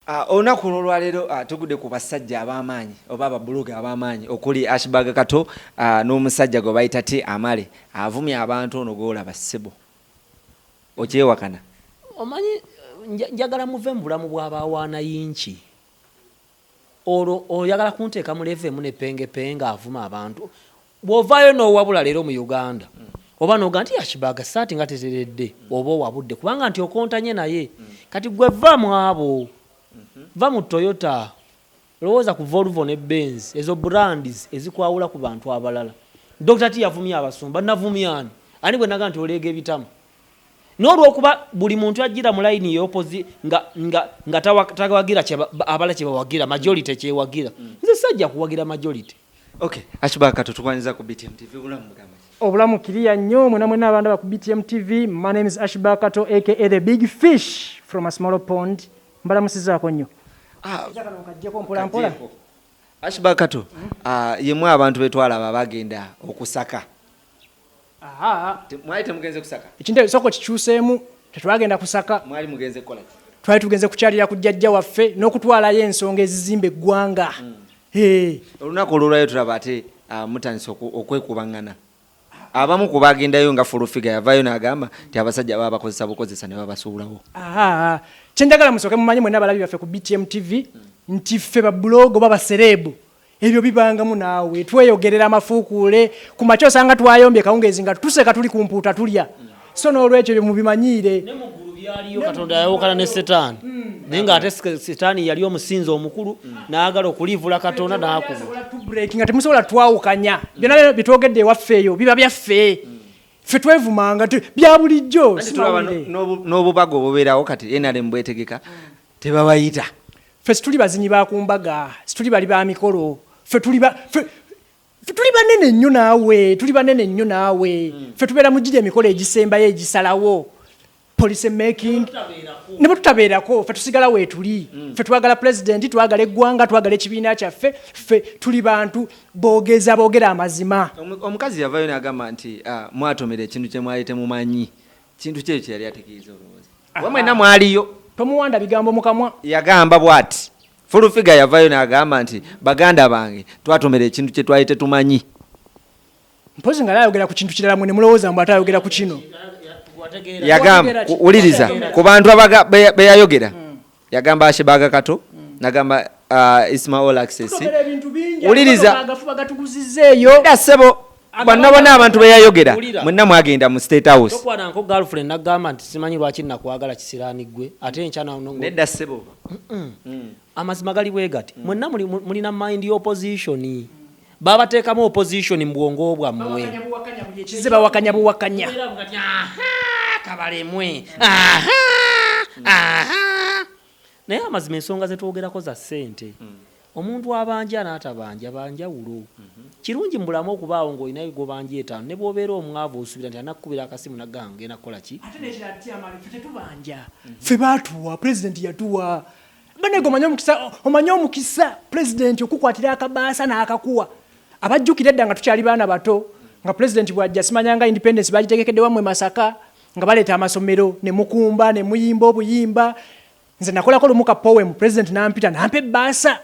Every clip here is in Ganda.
Olunaku olwolwaleero tugudde ku basajja ab'amaanyi oba ababuluga ab'amaanyi okuli Ashburg Kato n'omusajja gwe bayita T Amale avumye abantu. Ono gwolaba, ssebo, okyewakana. Omanyi, njagala muve mu bulamu bw'abawaanayinki. Olwo oyagala kunteeka mu level emu ne Penge avuma abantu. Bw'ovaayo n'owabula leero mu Uganda oba noga nti Ashburg saati nga teteredde, oba owabudde kubanga nti okontanye naye. Kati gwe va mu abo, va mu Toyota, lowooza ku Volvo ne Benz, ezo brands ezikwawula ku bantu abalala. Dr T yavumye abasumba. Navumyani? Ani bwe naga nti oleega ebitama? N'olwokuba buli muntu ajjira mu layini y'opposi nga tawagira abalala kye bawagira, majority kyewagira, nze sajja kuwagira majority. Okay, Ashburg Kato, tukwaniriza ku BTM TV. Bulamu mugamba ki? Obulamu kiriya nnyo. Mwena mwena abandaba ku BTM TV, my name is Ashburg Kato, aka the big fish from a small pond. Mbalamusizaako nnyo. Kano nkaggyeko mpola mpola. Ashburg Kato, yemu abantu betwalaba bagenda okusaka. Aha. Mwali temugenze kusaka? Ekintu sooka kikyuseemu, tetwagenda kusaka. Mwali mugenze kukola ki? Twali tugenze kukyalira ku jjajja waffe n'okutwalayo ensonga ezizimba eggwanga. Hey. Olunaku olwolwayo tulaba ate mutandise okwekubaŋŋana. Abamu ku bagendayo nga Full Figure yavaayo n'agamba nti abasajja baba bakozesa bukozesa ne babasuulawo. Aha. Kyenjagala musooke mumanyi mwenna abalabi baffe ku BTM TV nti ffe ba blogger oba ba celeb, ebyo bibangamu naawe. Tweyogerera amafuukuule ku makya, osanga twayombye kawungeezi nga tuseka tuli ku mpuuta tulya. So n'olwekyo ebyo mubimanyiire. Ne mu ggulu byaliyo. Katonda yayawukana ne Setaani, naye ng'ate Setaani yali omusinza omukulu, n'agala okuliivula Katonda n'akuba. Break nga temusobola twawukanya. Byonna byetwogedde ewaffe eyo biba byaffe. Ffe twevumanga bya bulijjo. Anti tulaba si mawulire. N'obubaga obubeerawo kati, NRM bwetegeka, tebabayita. Ffe situli bazinyi ba ku mbaga, situli bali ba mikolo. Ffe tuli ffe tuli banene nnyo naawe, tuli banene nnyo naawe. Ffe tubeera mu giri emikolo egisembayo egisalawo policy making, ne bwe tutabeerako ffe tusigala weetuli. Ffe twagala pulezidenti, twagala eggwanga, twagala ekibiina kyaffe. Ffe tuli bantu boogeza, boogera amazima. Omukazi yavaayo n'agamba nti mwatomera ekintu kye mwali temumanyi. Kintu ki ekyo kye yali ategeeza olowooza? Oba mwenna mwaliyo? Tomuwanda bigambo mu kamwa. Yagamba bw'ati, Full Figure yavaayo n'agamba nti baganda bange twatomera ekintu kye twali tetumanyi. Mpozi nga ayogera ku kintu kirala, mwe ne mulowooza mbu ate ayogera ku kino. Yagamba Wategeera ki? Wuliriza, ku bantu be yayogera, yagamba Ashburg Kato, nagamba Isma All Access. Tutomera ebintu bingi. Wuliriza. Agafuba gatuguzizza eyo. Dda ssebo, bonna bonna abantu be yayogera, Wulira. mwenna mwagenda mu State House. Tokwananko girlfriend nagamba nti simanyi lwaki nakwagala kisiraani gwe, ate enkya Nedda ssebo. Amazima gali bwe gati, mwenna mulina mind opposition, babateekamu opposition mu bwongo bwammwe. Bawakanya buwakanya, buli ekize bawakanya buwakanya. Mubeera mugati, aha kabalemwe, aha aha. Naye amazima, ensonga zetwogerako za ssente. Omuntu abanja n'atabanja banjawulo. Kirungi mu bulamu okubaawo ng'olinayo gobanja 5, ne bw'obeera omwavu osuubira nti anakkubira akasimu naggamba ngenda kukola ki. Ate nekirala, tyamale ffe tetubanja, ffe baatuwa, pulezidenti yatuwa. Banege, omanye omukisa, omanye omukisa pulezidenti okukwatira akabaasa n'akakuwa. Abajjukira edda nga tukyali baana bato, nga pulezidenti bw'ajja, simanyanga independence bagitegekedde wammwe Masaka, nga baleeta amasomero ne mukumba ne muyimba obuyimba. Nze nakolako lumu ka poem, pulezidenti nampita nampa ebbaasa.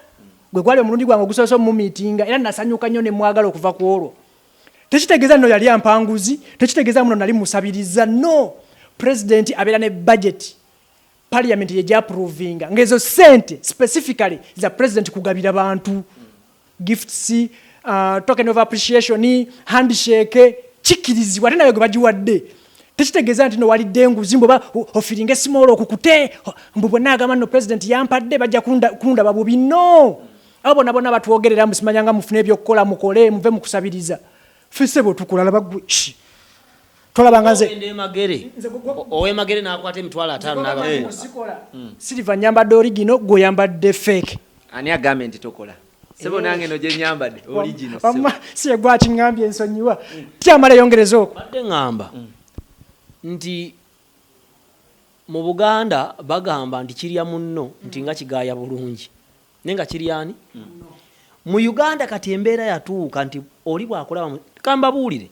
Gwe gwali omulundi gwange ogusoose omumiitinga, era nasanyuka nnyo ne mwagala okuva ku olwo. Tekitegeeza nno yali ampanguzi, tekitegeeza muno nali musabiriza. No, pulezidenti abeera ne budget, parliament yegyaprovinga ng'ezo sente specifically za president kugabira bantu, gifts, token of appreciation, handshake, kikkirizibwa. Ate naye gwe bagiwadde tekitegeeza nti no walidde enguzi, mbu oba ofiringa esimoola okukute, mbu bwenna agamba nno president yampadde bajja kundaba bubi. No, abo bonna bonna batwogerera mbu simanyanga mufune ebyokukola, mukole, muve mu kusabiriza. Ffe ssebo tukola. Laba gwe, shi. Tolabanga nze Ogenda emagere, ow'emagere n'akwata 50,000 n'aba Sikola. Silver, nyambadde original, gwe oyambadde fake. Ani agambye nti tokola, sebo? Nange no gye nyambadde original, sebo. Wamma si ye gwakiŋŋambye, ensonyiwa tyamala eyongereza okwo. Badde ŋŋamba nti mu Buganda bagamba nti kirya munno nti nga kigaaya bulungi, naye nga kiryani mu Uganda. Kati embeera yatuuka nti oli bwakulaba kambabuulire,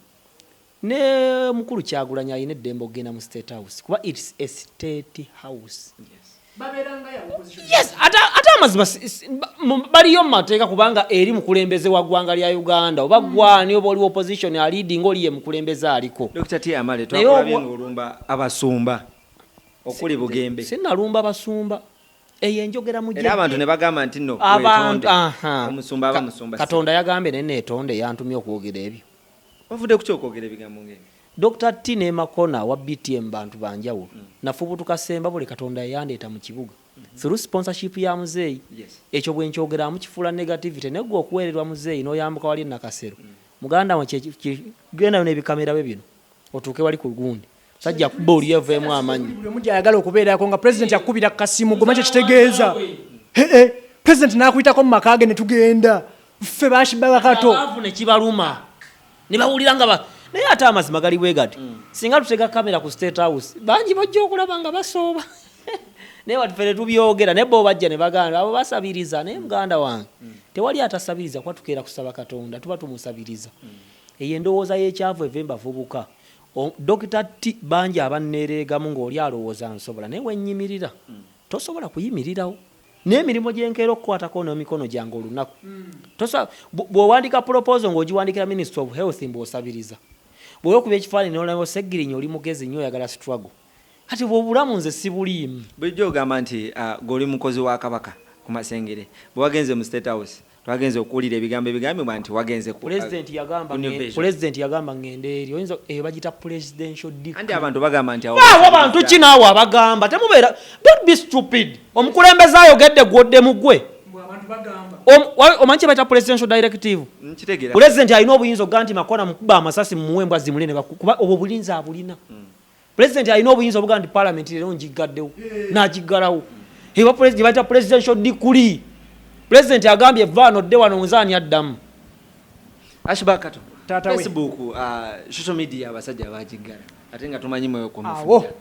ne mukulu Kyagulanyi alina eddembe okugenda mu State House, kuba it's a state house. Yes, ate Ekyamazima baliyo mu mateeka, kubanga eri mukulembeze wa ggwanga lya Uganda, oba gwani, oba oli opposition aleading, oli ye mukulembeze aliko. Dr T Amale, Naye twakulabye ng'olumba abasumba okuli Bugembe. Sinalumba basumba, eyo enjogera mu Era abantu ne bagamba nti nno abantu weetonde. Aha. Omusumba aba musumba. Katonda yagambye naye neetonde, yantumye okwogera ebyo. Wavudde ku kyokwogera ebigambo ng'ebyo? Dr T ne Makona wa BTM bantu banjawulo. Nafubutuka semba buli Katonda yayandeeta mu kibuga through sponsorship ya muzeeyi. Ekyo bwe nkyogeramu kifuula negativity, naye gwe okuweererwa muzeeyi n'oyambuka wali e Nakasero, muganda we, gendayo n'ebikamera bwe bino otuuke wali ku gundi, sajja kuba oli eveemu amanyi. Buli omu gyayagala okubeerako nga pulezidenti akukubira ku kasimu, goma kyekitegeeza pulezidenti n'akuyitako mu maka ge ne tugenda ffe bashibaga Kato. Abaavu ne kibaluma ne bawulira nga naye ate amazima gali bwe gati, singa tutega kamera ku State House, bangi bajja okulaba nga basooba, naye watufe tetubyogera, naye bo bajja ne baganda abo basabiriza. Naye muganda wange, tewali atasabiriza, kuba tukeera kusaba Katonda, tuba tumusabiriza. Eyo endowooza y'ekyavu eva embavubuka. Dr T, bangi abanneereegamu ng'oli alowooza nsobola, naye wennyimirira tosobola kuyimirirawo n'emirimu gyenkeera okukwatako n'emikono gyange olunaku. Bw'owandiika proposal ng'ogiwandikira Minister of Health, mbw'osabiriza, bw'oba okuba ekifaananyi n'olaba Segirinya, oli mugezi nnyo, oyagala struggle. Kati bwe obulamu nze sibuliimu. Bulijjo ogamba nti gwe oli mukozi wa Kabaka ku Masengere. Bwe wagenze mu State House, twagenze okuwulira ebigambo ebigambibwa nti wagenze ku Pulezidenti yagamba ku New Vision. Pulezidenti yagamba ŋŋende eri, oyinza eyo bagita presidential decree. Anti abantu bagamba nti awo awo bantu ki naawe abagamba temubeera, don't be stupid. Omukulembeze ayogedde, gwoddemu gwe. Omanyi kye bayita presidential directive? Nkitegeera. Pulezidenti alina obuyinza okugaa nti Makona mukuba amasasi, mumuwe embwa zimule ne kuba obwo obuyinza abulina. Pulezidenti alina obuyinza obugaa nti palamenti leero ngigaddewo, n'agiggalawo. Ewa gye bayita presidential decree. Pulezidenti agambye vaano dde wano, nze ani addamu? Ashba Kato. Taata we. Facebook, social media abasajja bagiggala, ate nga tumanyi mwe Awo kwemufunira.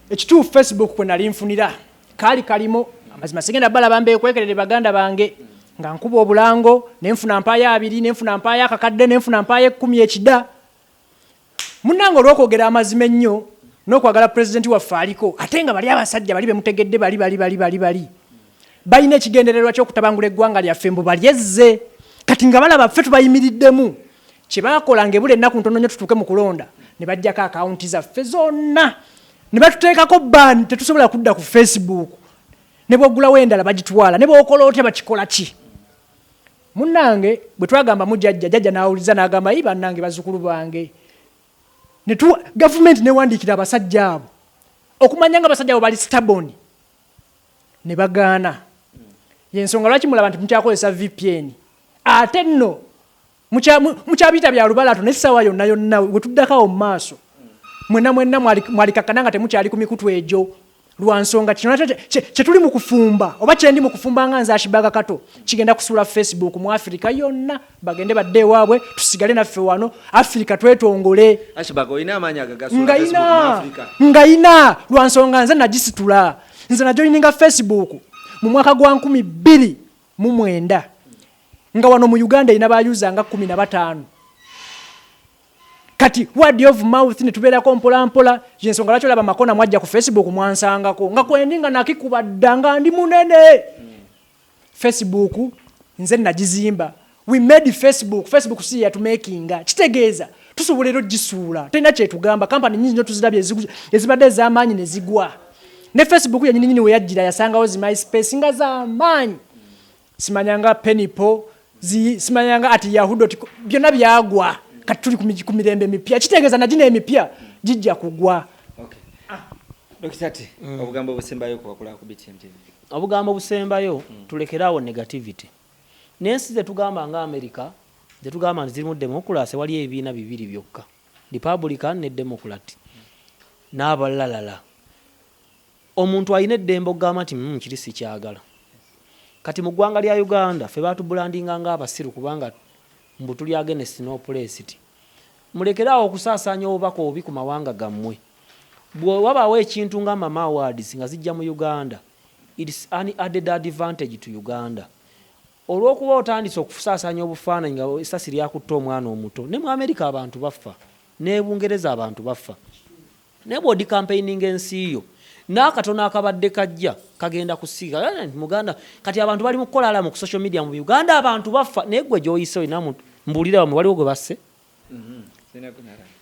Ekituufu, Facebook kwe nali nfunira kaali kalimu amazima, sigenda balaba mbeekwekerere baganda bange nga nkuba obulango, nenfuna mpaayo abiri, nenfuna mpaayo akakadde, nenfuna mpaayo 10 ekida. Munnange, olw'okwogera amazima ennyo n'okwagala pulezidenti waffe aliko, ate nga bali abasajja bali bemutegedde bali bali bali bali bali balina ekigendererwa ky'okutabangula eggwanga lyaffe, mbu balyezze. Kati nga balaba ffe tubayimiriddemu, kye baakola ng'ebula ennaku ntono nnyo tutuuke mu kulonda, ne baggyako akawunti zaffe zonna ne batuteekako ban, tetusobola kudda ku Facebook. Ne bw'oggulawo endala bagitwala, ne bw'okola otya bakikola ki. Munnange, bwe twagamba mu jjajja, jjajja n'awuliza n'agamba, "Yi bannange, bazzukulu bange." Ne gavumenti newandiikira abasajja abo okumanya nga abasajja abo bali stubborn, ne bagaana. Yensonga lwaki mulaba nti mukyakozesa VPN, ate nno mukyabiyita bya lubalato, n'essaawa yonna yonna we tuddako awo mu maaso, mwenna mwenna mwalikakkana nga temukyali ku mikutu egyo, lwa nsonga kino nakyo kye tuli mu kufumba, oba kyendi mu kufumba nga nze Ashibaga Kato, kigenda kusuula Facebook mu Afirika yonna, bagende badde ewaabwe, tusigale naffe wano Afirika twetongole. Ashbaga, olina amaanyi agagasuula Facebook mu Nga Africa? Nga ina, lwa nsonga nze nagisitula. Nze najoyininga Facebook mu mwaka gwa 2009, nga wano mu Uganda erina ba user nga 15. Kati word of mouth ne tubeerako mpola mpola. Yensonga lwaki olaba Makona mwajja ku Facebook mwansangako nga kwendi, nga nakikuba dda, nga ndi munene. Facebook nze nagizimba. We made Facebook, Facebook si yatumakinga. Kitegeeza tusobola era ogisuula, terina kyetugamba. Kampani nyingi nnyo tuzirabye ezibadde ez'amaanyi ne zigwa. Ne Facebook yenyini nyini we yajjira yasangawo zi MySpace nga z'amaanyi, simanyanga Penipo, simanyanga ati yahoo, byonna byagwa. Kati tuli ku mirembe mipya, kitegeeza nagino emipya gijja kugwa. Okay. Dr. T, obugambo obusembayo kubakula ku BTM TV. Obugambo obusembayo, tulekeraawo negativity. N'ensi zetugamba nga America, zetugamba nti zirimu democracy, waliyo ebibiina bibiri byokka, Republican ne Democrat n'abalalala. Omuntu alina eddembe okugamba nti kiri sikyagala." Kati mu ggwanga lya Uganda ffe batubrandinga ng'abasiru kubanga mbu tuli against no oppressed. Mulekeraawo okusaasaanya obubaka obubi ku mawanga gammwe. Bwe wabaawo ekintu nga Mama Awards nga zijja mu Uganda, it's an added advantage to Uganda. Olw'okuba otandise okusaasaanya obufaananyi nga essasi lyakutta omwana omuto, ne mu America abantu bafa, ne Bungereza abantu bafa, naye bw'odicampaigninga ensi yo N'akatono akabadde kajja kagenda kusiiga. Eh, muganda, kati abantu bali mu kukola alarm ku social media mu Uganda, abantu bafa. Naye gwe gy'oyise olina mbuulira wamwe waliwo gwe basse?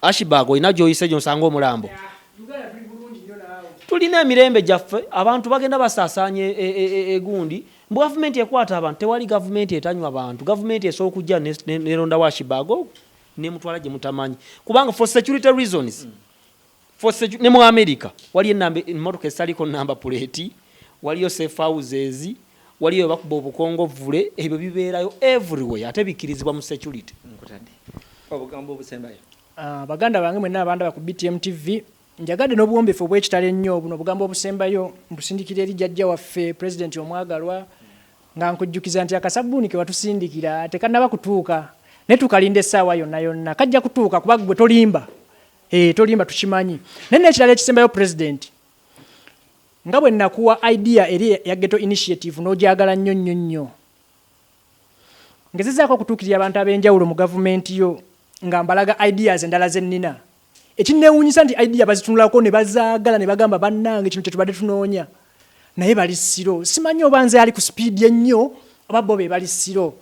Ashibag, olina gy'oyise gy'osanga omulambo? Tulina emirembe gyaffe. Abantu bagenda basaasaanya egundi mbu gavumenti ekwata abantu. Tewali gavumenti etanywa bantu. Gavumenti esobola okujja nerondawo Ashibag ogwo nemutwala gye mutamanyi, kubanga for security reasons, ne mu America waliyo enamba, emmotoka ezitaliko number plate, waliyo safe houses, waliyo bakuba obukongovule. Ebyo bibeerayo everywhere, ate bikkirizibwa mu security. Nkutadde obugambo obusembayo. Ah, baganda bange mwenna abandaba ku BTM TV, njagadde n'obuwombeefu obw'ekitalo ennyo, buno obugambo obusembayo mbusindikira eri jjajja waffe pulezidenti omwagalwa, nga nkujjukiza nti akasabbuuni ke watusindikira tekannaba kutuuka, naye tukalinda essaawa yonna yonna kajja kutuuka, kuba gwe tolimba. Eh, tolimba, tukimanyi. Naye n'ekirala ekisembayo, pulezidenti, nga bwe nakuwa idea eri ya Ghetto Initiative n'ogyagala nnyo nnyo nnyo, ngezezaako okutuukirira abantu ab'enjawulo mu gavumenti yo nga mbalaga ideas endala ze nnina. Ekinneewuunyisa nti idea bazitunulako ne bazaagala ne bagamba, "Bannange, kino kye tubadde tunoonya," naye bali slow. Simanyi oba nze ali ku speed ennyo oba bo be bali slow.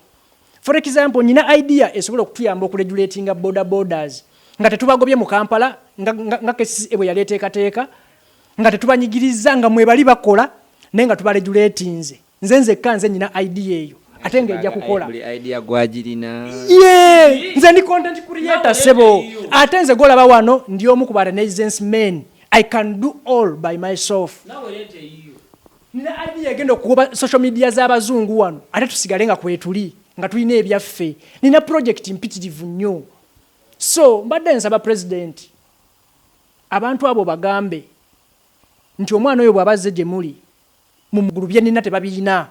For example, nyina idea esobola okutuyamba okuregulatinga boda bodas nga tetubagobye mu Kampala, nga KCCA bwe yaleeteekateeka, nga tetubanyigiriza, nga mwebali bakola, naye nga tubaregulatinze. Nze nzekka nze nyina idea eyo, ate ng'ejja kukola. Buli idea gwagirina. Ye nze ndi content creator, sebo. Ate nze golaba wano ndi omu ku ba Renaissance men. I can do all by myself. Nina idea egenda okugoba social media z'abazungu wano, ate tusigale nga kwetuli, nga tulina ebyaffe. Nina project mpitirivu nnyo. So mbadde nsaba president, abantu abo bagambe nti omwana oyo bw'aba azze gye muli mu mugulu, bye nina tebabirina.